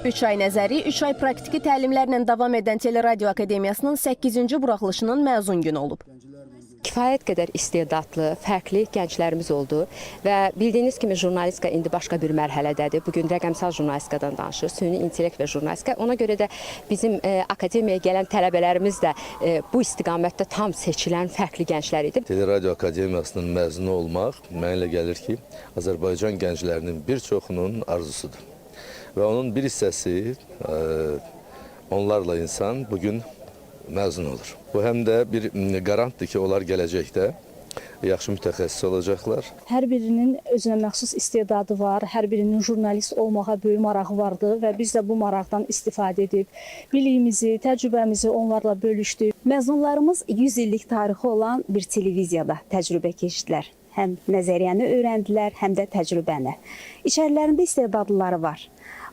3 ay nəzəri, 3 ay praktiki təlimlərlə davam edən Teleradio Akademiyasının 8-ci buraxılışının məzun günü olub. Kifayət qədər istedadlı, fərqli gənclərimiz oldu və bildiyiniz kimi jurnalistika indi başqa bir mərhələdədir. Bu gün rəqəmsal jurnalistikadan danışırıq, süni intellekt və jurnalistika. Ona görə də bizim akademiyaya gələn tələbələrimiz də bu istiqamətdə tam seçilən fərqli gənclər idi. Teleradio Akademiyasının məzunu olmaq mənə elə gəlir ki, Azərbaycan gənclərinin bir çoxunun arzusudur. Və onun bir hissəsi onlarla insan bugün məzun olur. Bu həm də bir qarantdır ki, onlar gələcəkdə yaxşı mütəxəssis olacaqlar. Hər birinin özünə məxsus istedadı var, hər birinin jurnalist olmağa böyük marağı vardı və biz də bu maraqdan istifadə edib biliyimizi, təcrübəmizi onlarla bölüşdük. Məzunlarımız 100 illik tarixi olan bir televiziyada təcrübə keçdilər. Həm nəzəriyyəni öyrəndilər, həm də təcrübəni. İçərilərində istedadlıları var.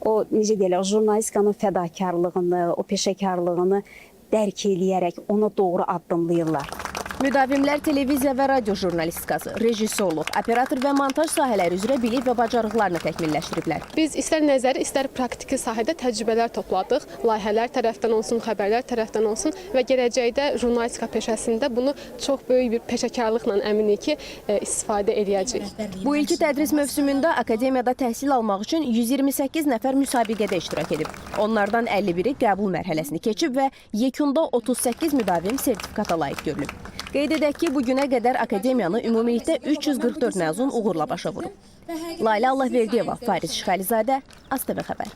O necə deyirlər, jurnalistikanın fədakarlığını, o peşəkarlığını dərk eləyərək ona doğru addımlayırlar. Müdavimlər televiziya və radio jurnalistikası, rejissorluq, operator və montaj sahələri üzrə bilik və bacarıqlarını təkmilləşdiriblər. Biz istər nəzəri, istər praktiki sahədə təcrübələr topladıq. Layihələr tərəfdən olsun, xəbərlər tərəfdən olsun və gələcəkdə jurnalistika peşəsində bunu çox böyük bir peşəkarlıqla əminik ki, istifadə eləyəcəyik. Bu ilki tədris mövsümündə akademiyada təhsil almaq üçün 128 nəfər müsabiqədə iştirak edib. Onlardan 51-i qəbul mərhələsini keçib və yekunda 38 müdavim sertifikata layiq görülüb. Qeyd edək ki, bu günə qədər akademiyanı ümumilikdə 344 məzun uğurla başa vurub. Lalə Allahverdiyeva, Fariz Şixəlizadə, ASTV xəbər.